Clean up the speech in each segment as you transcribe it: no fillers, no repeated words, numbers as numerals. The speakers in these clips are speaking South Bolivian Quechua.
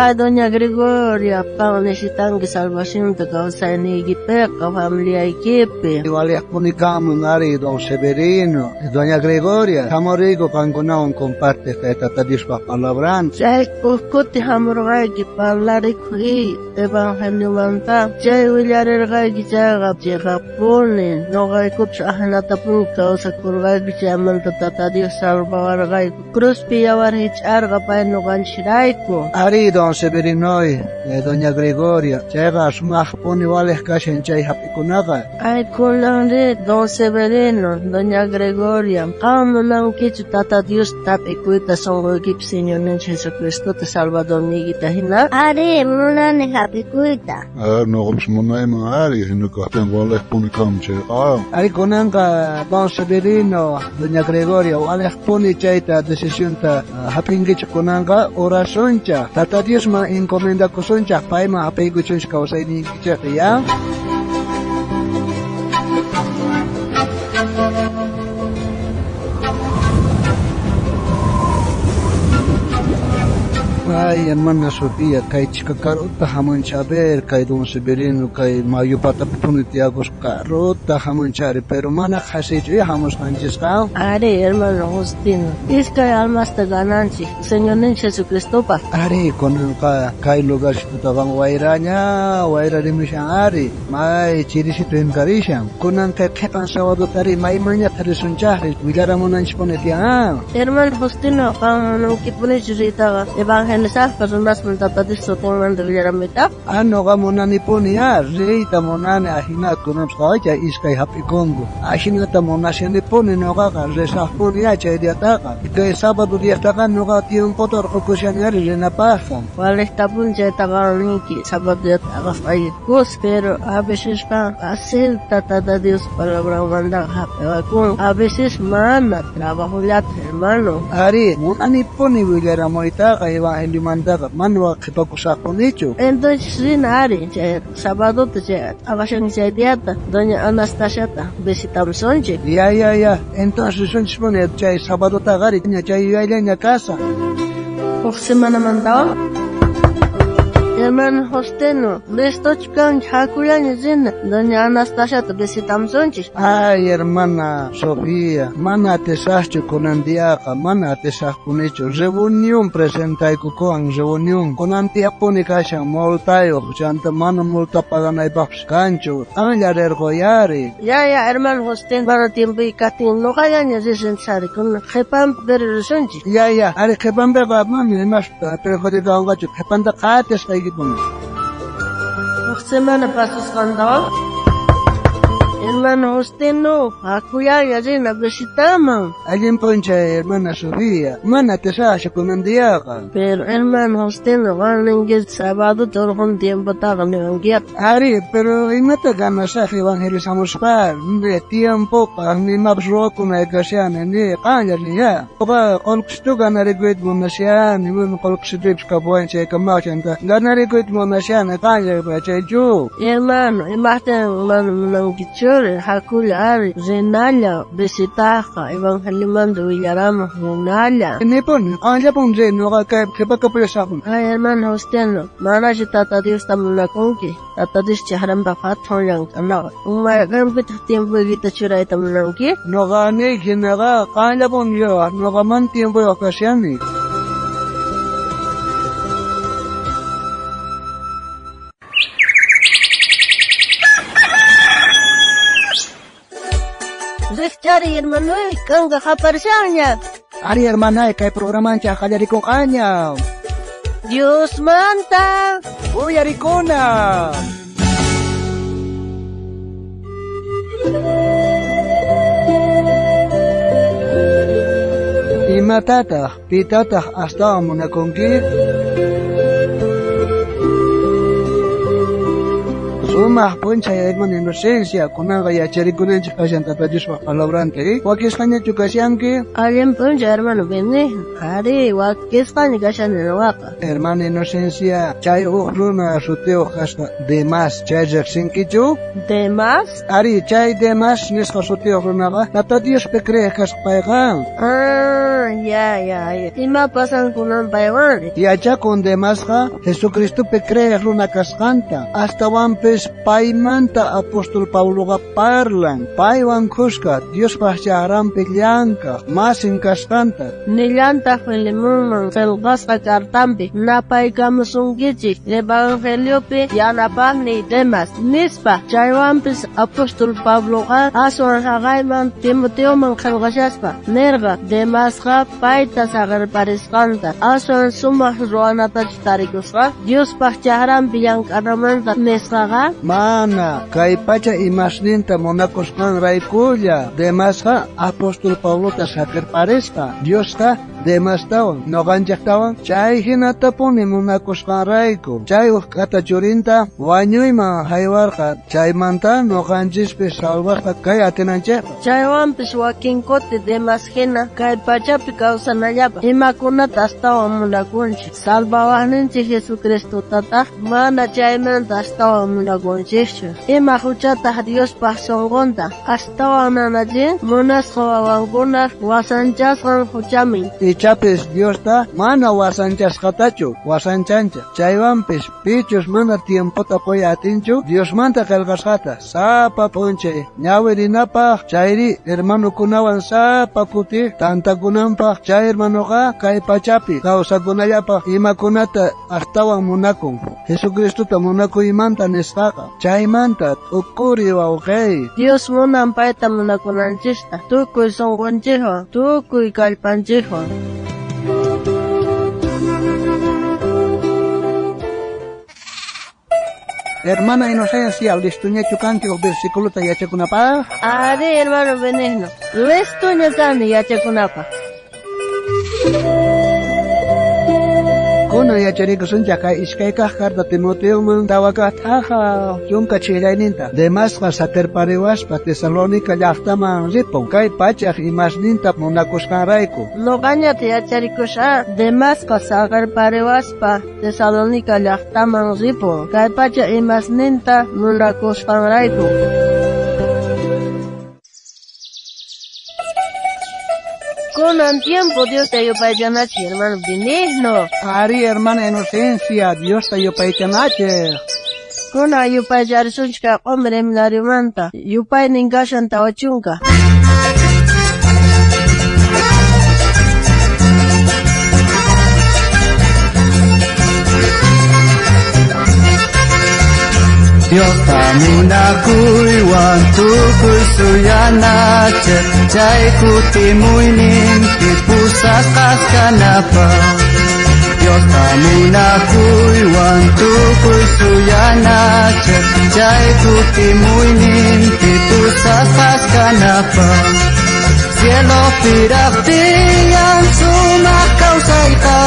Ay, doña Gregoria, qan necesitanki salvacionta kawsayniykipiqa, familiaykipi. Walejpuni kanman ari don Severino, doña Gregoria, jamuriyku qankunawan comparte kay Tata Diospaj palabranta. Chay uj kuti jamurqayki parlarikuy evangeliomanta, chay willarirqayki chayqa cheqapuni, noqaykupis ajinatapuni kawsakurqayku chaymanta Tata Dios salvawarqayku. Cruzpi yawar hich'arqa pay noqanchirayku. Ari don Severinoy, doña Gregoria, chayqa sumajpuni walej kashan chay hap'ikunaqa. Ay, kunanri don Severino, doña Gregoria, qam munankichu Tata Dios hap'ikuyta sunquykipi Señorninchik Jesucristota Salvadorniykita hina? Ari, munani hap'ikuyta. Noqapis munayman ari, hina kajtin walejpuni kanman chayqa. Ari kunanqa don Severino, doña Gregoria, walejpuni chayta decisionta hap'inkichik kunanqa orasunchaj, Tata Diosman encomendakusunchaj, payman hap'iykuchunchik kawsayniykichikta, ya? Ay, hermana Sofía, kay chika karuta hamuncha, a ver, kay don Severino, kay mayu patapipuni tiyakusqa karuta hamunchari, pero mana qhasichu hamusqanchisqa. Ari, hermano Justino, iskay almasta gananchik, Señorninchik Jesucristopaj. Ari, kunanqa kay lugarsitutaqa wayraña, wayrarimushan ari, may chirisitu inkarishan. Kunan kay qhipan sábado tari maymanñataq risunchaqri, willaramunanchikpuni tiyan. Hermano Justino, qam munankipunichu riytaqa evangelizaspa runasman Tata Dios sutinmanta willaramuyta? Ah, noqa munanipuni, riyta munani, ajinata kunanpis qhawacha iskay hap'ikunku. Ajinata munashanipuni noqaqa, risaqpuni chay diataqa. Kay sábado diataqa noqa tiempota urqukushani ari rinapaqqa. Walejtapuni chaytaqa ninki sábado diataqa faykus, pero a veces fácil Tata Dios palabranmantaqa hap'iwakun, a veces mana trabajollata, hermano. Ari, munanipuni willaramuytaqa evangeliomantaqa, mana qhipakusaqpunichu. Entonces rina ari, chay sabadota chay t'aqashanki chay diata, doña Anastasiata visitamusunchik. Ya, ya, ya. Entonces risunchispuni chay sabadotaqa ari, ña chay yuyayllaña kasaq. Uj semanamantawan. Hermano Justino, listochu kanki hakullaña rina, doña Anastasiata visitamusunchik. Ay, hermana Sofía, mana atisaqchu kunan diaqa, mana atisaqpunichu. Reunión presentaykukuwan, reunión. Kunan diyapuni kashan multayuq, chanta mana multa paganaypaqpis kanchu. Qanlla rirquy ari. Ya, ya, hermano Justino, mana tiempoy kajtin noqallaña risunchik ari, kunan qhipanpi pero risunchik. Ya, ya, ari qhipanpiqa mana imaspa perjudicawanqachu, qhipanta qatisqaykipuni. Uj semana pasasqantawan. Hermano Justino, hakullaña rina visitaman. Allin p'unchay, hermana Sofía, mana atisaqchu kunan diaqa. Pero hermano Justino, qan ninki sábado urqun tiempotaqa niwankiata. Ari, pero imata ganasaq evangelizamuspa, ni tiempopaq ni imapis ruwakunay kashani, ni qanlla riya. Uqa qullqisitu ganarikuyta munashani, bueno, qullqisituypis kapuwan chaykamaq chanta ganarikuyta munashani, qanlla chaychu. Hermano, imajtin mana munankichuri, hakulla ari, rinalla visitaqa, evangeliomanta willaramuq rinalla. Nipuni, qanllapuni rin, noqa kay qhipakapullasaqpuni. Ay, hermano Justino, manachu Tata Diosta munakunki, Tata Dios chajranpaq hatun llank'anaqa. Mayqanpitaq tiempoykita churayta munanki? Noqa niyki hinaqa qanllapuni riwaq, noqa mana tiempoyuq kashani. Rijchari, hermanoy, kanka qaparishanña. Ari, hermanay, kay programanchaq qallarikunqaña. Diosmanta uyarikuna. Imatataq, pitataq astawan munakunki? Sumaq p'unchay hermana Inocencia, kunanqa yacharikunanchik kashan Tata Diospaq palabranta, Wakisqañachu kashanki? Allin p'unchay hermano Benigno. Arí, wakisqaña kashani nuqaqa. Hermana Inocencia, chay uj runa sutiyuq kasqa Demas, chay riqsinkichu? Demas? Arí, chay Demas nisqa sutiyuq runaqa Tata Diospi creeq kasqa payqa. Ah, ya. Ima pasan kunan paywan? Yachakun Demasqa Jesucristopi creeq runa kasqanta. Astawanpis paymanta apóstol Pabloqa parlan. Paywan khuska Diospaq chaqranpi llank'aq masin kasqanta. Nillantaq Filemonman qillqasqa cartampi napaykamusunkichik evangeliopi yanapaqniy Demas nispa. Chaywanpis apóstol Pabloqa aswan jaqayman Timoteoman qillqashaspa nirqa Demasqa payta saqerparisqanta aswan sumaq ruwanatachu tarikusqa Diospaq chaqranpi llank'anamanta nisqaqa. Mana, kay pacha imasninta munakusqanraykulla Demasqa apóstol Pablota saqerparisqa. Diosqa Demastawan noqanchiktawan chay hinatapuni munakusqanrayku chay uj k'ata churinta wañuyman haywarqa chaymanta noqanchispis salvasqa kay atinanchikpaq. Chaywanpis wakin kuti Demas hina kay pachapi kawsanallapaq imakunata astawan munakunchik. Salvawaqninchik Jesucristotataq mana chaymanta astawan munakunchikchu. Ima huchataq Diospaq sunqunta astawan nanachin munasqa wawankunaq wasanchasqan huchamin. Ichapis Diosta mana wasanchasqatachu wasanchanchik. Chaywanpis pichus mana tiempota quy atinchu Diosmanta qillqasqata sapa p'unchay ñawirinapaq chayri hermanukunawan sapa kuti tantakunanpaq chay hermanoqa kay pachapi kawsakunallapaq imakunata astawan munakun Jesucristota munakuymanta nisqaqa. Chaymanta t'ukuri wawqey. Dios munan payta munakunanchista tukuy sunqunchikwan tukuy kallpanchikwan. Hermana Inocencia, listuñachu kanki uj versículota yachakunapaq? Arí, hermano Benigno, listuña kani yachakunapaq. Kunan yacharikusunchik kay iskay kaq carta Timoteoman tawa kaq t'aqa chunka ch'illayninta. Demasqa saqerpariwaspa Tesalónica llaqtaman ripun kay pachaq imasninta munakusqanrayku. Noqañata yacharikusha Demasqa saqerpariwaspa Tesalónica llaqtaman ripun kay pacha imasninta munakusqanrayku. Kunan tiempo Diosta yupaychanachik, hermano Benigno. Arí, hermana Inocencia, Diosta yupaychanachik. Kunan yupaycharisunchik kay q'umir seminariomanta yupaynin kashan 40. Diosta munakuywan tukuy suyanachik chay kutimuyninpi pusasqas kanapaq. Diosta munakuywan tukuy suyanachik chay kutimuyninpi pusasqas kanapaq. Cielo piraqtiyan sumaq kawsayqa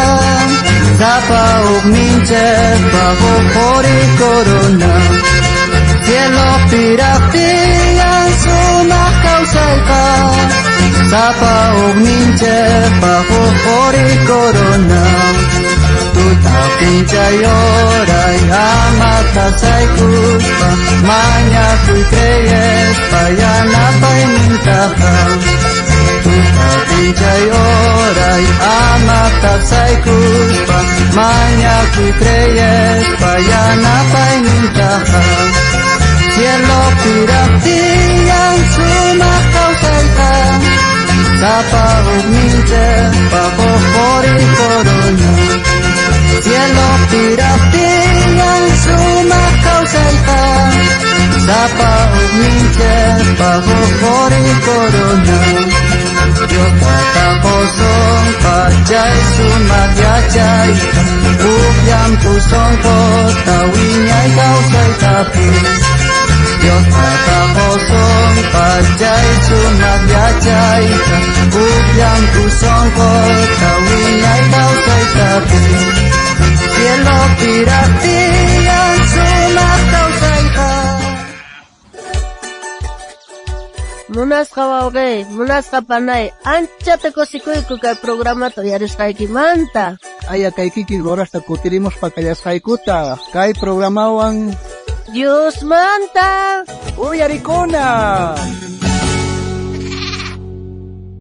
sapa uqninchikpaq uquri corona. Cielo piraqtiyan sumaq kawsayqa sapa uqninchikpaq uquri corona. Tuta pinchay oray ama tasaykuspa mañakuy creyespa yanapaynintaqa. Tuta pinchay oray ama tasaykuspa mañakuy creyespa yanapaynintaqa. Cielo piraqtiyan sumaq kawsayqa sapa uqninchikpaq uquri corona. Cielo piraqtiyan sumaq kawsayqa sapa uqninchikpaq uquri corona. Diosta taqosonqa chay sumaq yachayta uj llampu sunquta wiñay kawsaytapis. Diosta taqosonqa chay sumaq yachayta uj llampu sunquta wiñay kawsaytapis. Cielo piraqtiyan sumaq kawsayqa. Munasqa wawqey, munasqa panay, anchata kusikuyku kay programata uyarisqaykimanta. Aya kay kikin horasta kutirimuspa kallasqaykuta kay programawan Diosmanta uyarikuna.